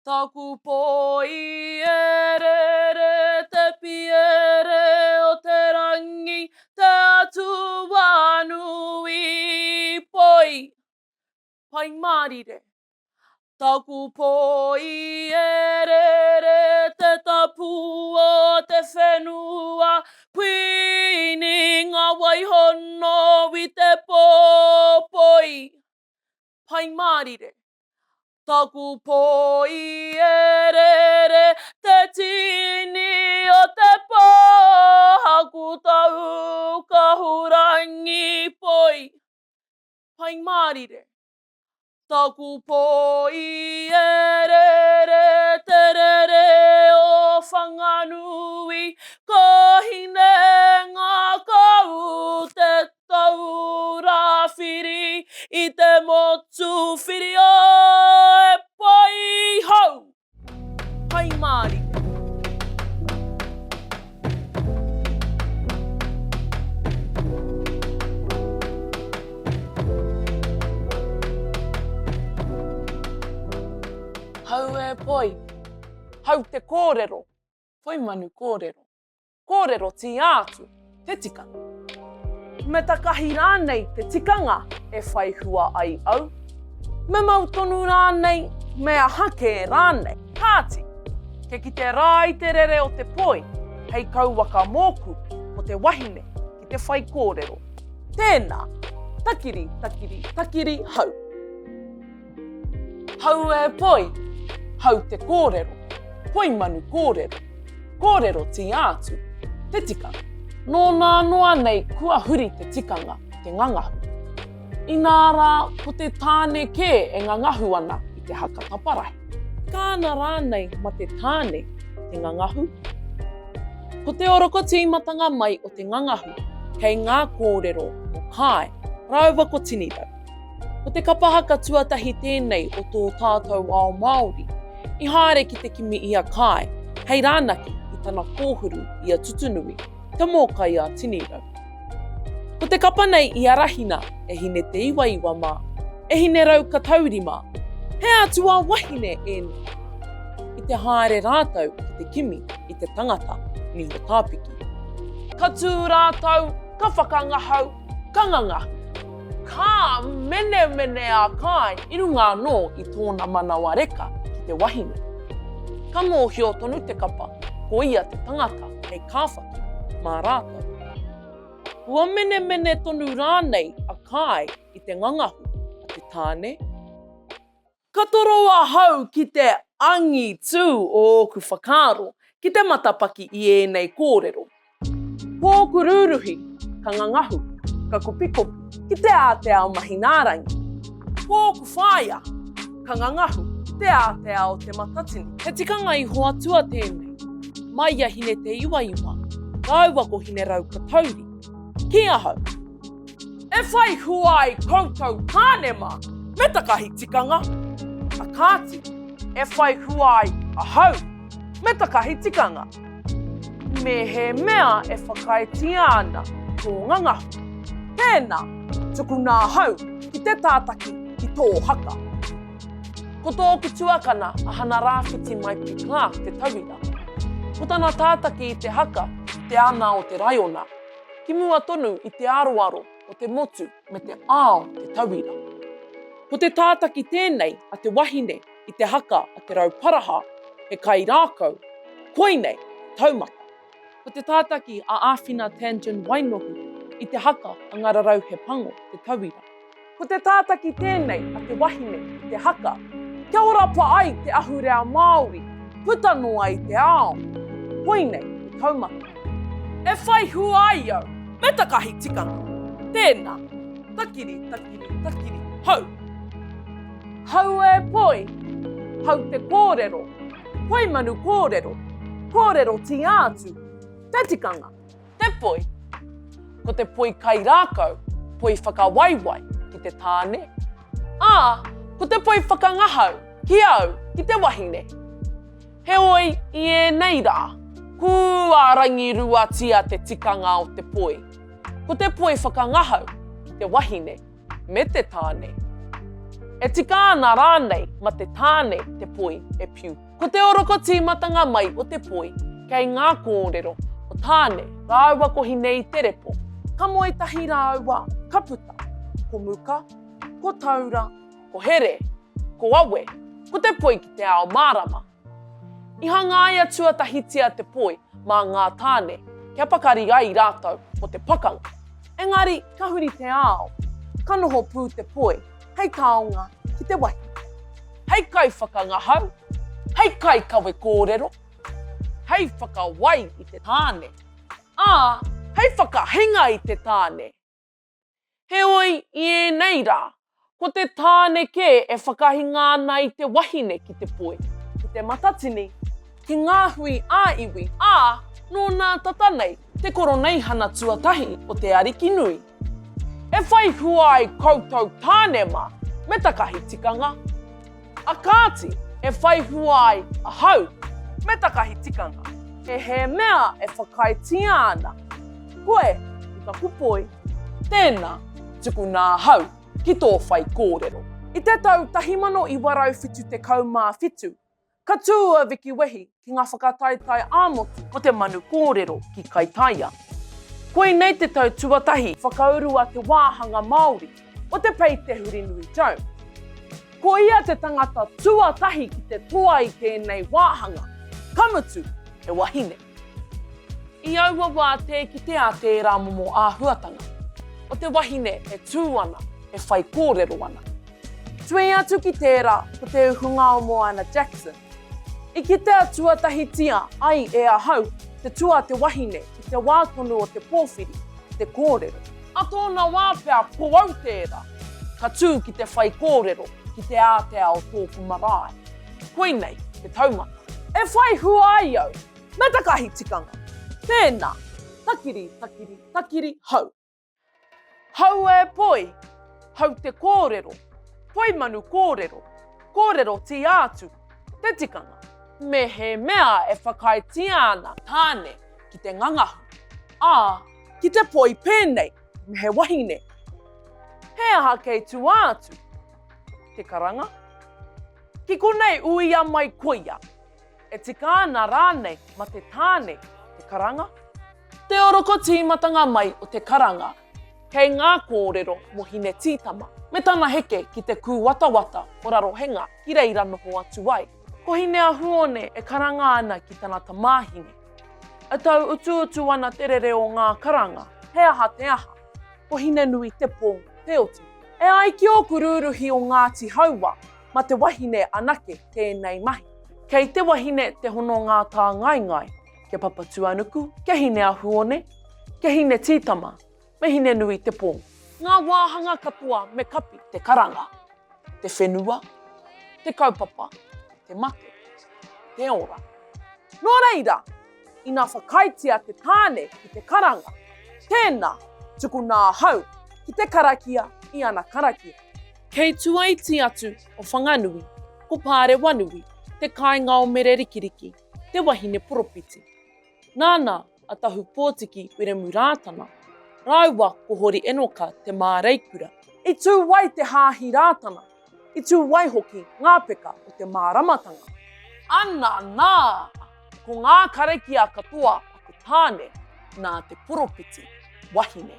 Taku poi e rere te piere o te rangi te atua nui poi Pai mārire Taku poi e rere te tapu o te whenua Kuini ngā waihono i te pō poi Pai mārire Taku poi e rere te tini o te pō Aku tau kahurangi poi Pai mārire Taku poi e rere te rere o Whanganui Ko Hine ngākau te Taura whiri i te motu whiri o e pai hau! Pai mārire. Hau e poi, hau te kōrero, poi manu kōrero. Kōrerotia atu te tikanga. Me takahi rānei te tikanga e whai hua ai au? Me mau tonu rānei, me aha kē rānei? Kāti, kia kite rā i te rere o te poi hei kauwaka mōku ko te wahine ki te whaikōrero. Tēnā, takiri, takiri, takiri, hau. Hau e poi, hau te kōrero, poi manu kōrero, kōrerotia atu te tikanga. Nō nā noa nei kua huri te tikanga te ngangahu. Inā rā, ko te tāne kē e ngangahu ana i te haka taparahi. Kāna rānei ma te tāne te ngangahu? Ko te oroko tīmatanga mai o te ngangahu kei ngā kōrero o Kae rāua ko Tinirau. Ko te kapa haka tuatahi tēnei o tō tātou ao Māori i haere ki te kimi i a Kae hei rānaki i tana kōhuru i a Tutunui, te mōkai a Tinirau. Ko te kapa nei i arahina e Hine Te Iwaiwa mā, e Hine Raukatauri mā. He atua wahine ēnei. I te haere rātou ki te kimi i te tangata niho tāpiki. Ka tū rātou, ka whakangahau, Ka nganga. Ka menemene a Kae i runga anō i tōna manawa reka ki te wahine. Ka mōhio tonu te kapa ko ia te tangata hei kāwhaki mā rātou. Kua menemene tonu rānei a Kae i te ngangahu a te tāne? Ka toro ahau ki te angitū o ōku whakaaro ki te matapaki i ēnei kōrero. Ko ōku rūruhi, ka ngangahu, ka kopikopi ki te ātea o Mahinārangi. Ko ōku whāia, ka ngangahu ki te ātea o Te Matatini. He tikanga i hoatua tēnei, mai i a Hine-te-iwaiwa rāua ko Hine-raukatauri, ki ahau. E whai hua ai koutou tāne mā, me takahi tikanga. A kāti, e whai hua ai ahau, me takahi tikanga. Me he mea e whakaaetia ana tō ngangahu, tēnā, tukuna ahau ki te tātaki ki tō haka. Ko tōku tuakana a Hana Rāwhiti Maipi Clark te tauira. Ko tana tātaki i te haka ki te ana o te raiona. Ki mua tonu i te aroaro o te motu me te ao te tauira. Ko te tātaki tēnei a te wahine i te haka a Te Rauparaha, he kairākau, koinei te taumata. Ko te tātaki a Āwhina Tangent Wainohu i te haka a Ngararau He Pango te tauira. Ko te tātaki tēnei a te wahine i te haka, kia horapa ai te ahurea Māori puta noa i te ao. Koinei te taumata. E whai hua ai au, me takahi tikanga. Tēnā, takiri, takiri, takiri, hau! Hau e poi, hau te kōrero, poi manu kōrero, kōrerotia atu te tikanga. Te poi. Ko te poi kairākau, poi whakawaiwai ki te tāne, ā, ko te poi whakangahau ki au, ki te wahine. Heoi, i ēnei rā, kua rangiruatia te tikanga o te poi. Ko te poi whakangahau ki te wahine me te tāne. E tika ana rānei ma te tāne te poi e piu. Ko te oroko tīmatanga mai o te poi kei ngā kōrero o Tāne rāua ko Hine-i-te-repo. Ka moe tahi rāua, ka puta ko Muka, ko Taura, ko Here, ko Awe, ko te poi ki te ao mārama. I hangaia tuatahitia te poi mā ngā tāne kia pakari ai rātou mō te pakanga. Engari ka huri te ao, ka noho pū te poi hei taonga ki te wahine. Hei kaiwhakangahau, hei kaikawe kōrero, hei whakawai i te tāne, ā, hei whakahinga i te tāne. Heoi, i ēnei rā, ko te tāne kē e whakahinga ana i te wahine ki te poi, ki te matatini, ki ngā hui ā-iwi, ā, nō nā tata nei te koroneihana tuatahi o te Arikinui. E whai hua ai koutou tāne mā, me takahi tikanga. A kāti, e whai hua ai ahau, me takahi tikanga. E he mea e whakaaetia ana koe i taku poi, tēnā, tukuna ahau ki tō whaikōrero. I te tau 1977, ka tū a Vicki Wehi ki ngā whakataetae ā-motu o te Manu Kōrero ki Kaitaia. Koinei te tau tuatahi whakauru a te wāhanga Māori o te Pei Te Hurinui Jones. Ko ia te tangata tuatahi ki te toa i tēnei wāhanga, ka mutu, he wahine. I aua wā tē kitea tērā momo āhuatanga, o te wahine e tū ana, e whaikōrero ana. Tui atu ki tērā, ko te uhunga o Moana Jackson. I kitea tuatahitia ai e ahau te tū a te wahine i te wā tonu o te pōwhiri ki te kōrero. A tōna wā pea ko au tērā ka tū ki te whaikōrero ki te ātea o tōku marae. Koinei te taumata. E whai hua ai au me takahi tikanga. Tēnā, takiri, takiri, takiri, hau. Hau e poi, hau te kōrero, poi manu kōrero, kōrerotia atu te tikanga. Mehemea e whakaaetia ana tāne ki te ngangahu, ā, ki te poi pēnei me he wahine, he aha kei tua atu? Te karanga? Ki konei uia mai koia. E tika ana rānei ma te tāne te karanga? Te oroko tīmatanga mai o te karanga kei ngā kōrero mō Hinetītama me tana heke ki te kūwatawata o Rarohenga ki reira noho atu ai. Ko Hineahuone e karanga ana ki tana tamāhine. E tauutuutu ana te rere o ngā karanga, he aha te aha? Ko Hinenui-te-pō te oti. E ai ki ōku rūruhi o Ngāti Hauā, ma te wahine anake tēnei mahi. Kei te wahine te hononga tāngaengae, kia Papatūānuku, kia Hineahuone, kia Hinetītama, me Hinenui-te-pō. Ngā wāhanga katoa me kapi te karanga, te whenua, te kaupapa, te mate, te ora. Nō reira, ina whakaaetia te tāne ki te karanga, tēnā, tukuna ahau ki te karakia i ana karakia. Kei tuaiti atu o Whanganui, ko Pārewanui, te kāinga o Mere Rikiriki, te wahine poropiti. Nāna a Tahupōtiki Wiremu Rātana rāua ko Hori Enoka te māreikura. I tū ai te Hāhi Rātana, i tū ai hoki ngā peka o te māramatanga. Ana nā! Ko ngā karakia katoa a te tāne nā te poropiti wahine.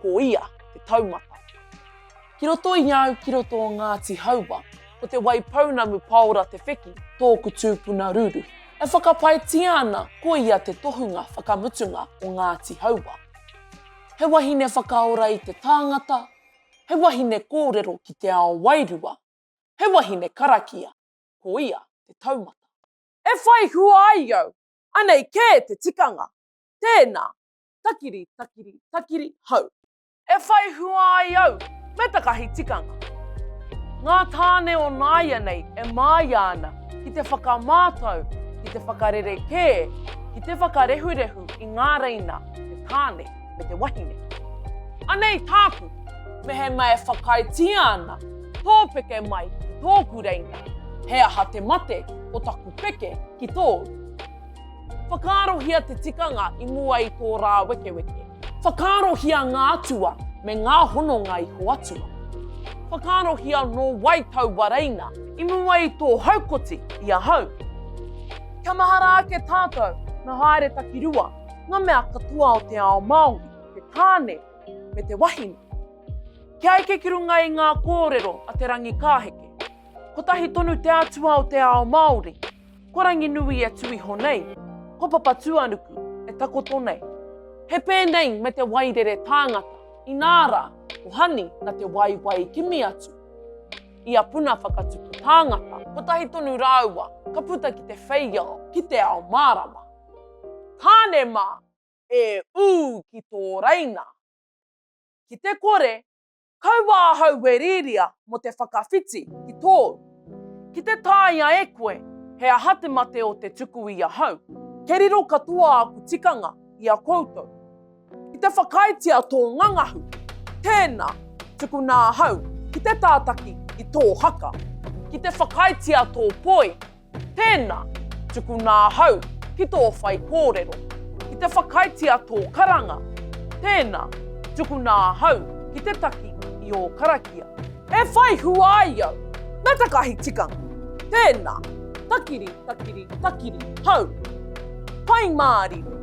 Ko ia te taumata. Ki roto i au, ki roto o Ngāti Haua, ko Te Waipounamu Paora Te Wheki tōku tūpuna rūruhi. E whakapaetia ana ko ia te tohunga whakamutunga o Ngāti Haua. He wahine whakaora i te tāngata, he wahine kōrero ki te ao wairua, he wahine karakia, ko ia te taumata. E whai hua ai au, anei kē te tikanga, tēnā, takiri, takiri, takiri, hau. E whai hua ai au me takahi tikanga. Ngā tāne o nāianei e māia ana ki te whakamātau, ki te whakarerekē, ki te whakarehurehu i ngā reina, te tāne me te wahine. Anei tāku, mehemea e whakaaetia ana tō peke mai ki tōku reina, he aha te mate o taku peke ki tōu? Whakaarohia te tikanga i mua i tō rāwekeweke. Whakaarohia ngā atua me ngā hononga iho atua. Whakaarohia nō wai taua reina i mua i tō haukoti i ahau. Kia mahara ake tātou, me haere takirua ngā mea katoa o te ao Māori, te tāne me te wahine. Kia eke ki runga i ngā kōrero a Te Rangikāheke, kotahi tonu te atua o te ao Māori, ko Ranginui e tū iho nei, ko Papatūānuku e takoto nei. He pēnei me te wairere tāngata, inā rā, ko Hani na te waiwai kimi atu i a puna whakatupu tāngata, kotahi tonu rāua ka puta ki te whei ao, ki te ao mārama. Tāne mā, e ū ki tō reina. Ki te kore, kaua ahau e rīria mō te whakawhiti ki tōu. Ki te taea e koe, he aha te mate o te tuku i ahau, kia riro katoa aku tikanga i a koutou? Ki te whakaaetia tō ngangahu, tēnā, tukuna ahau ki te tātaki i tō haka. Ki te whakaaetia tō poi, Tēnā, tukuna ahau ki tō whaikōrero, ki te whakaaetia tō karanga. Tēnā, tukuna ahau ki te taki i ō karakia. E whai hua ai au, me takahi tikanga. Tēnā, takiri, takiri, takiri, hau. Pai mārire.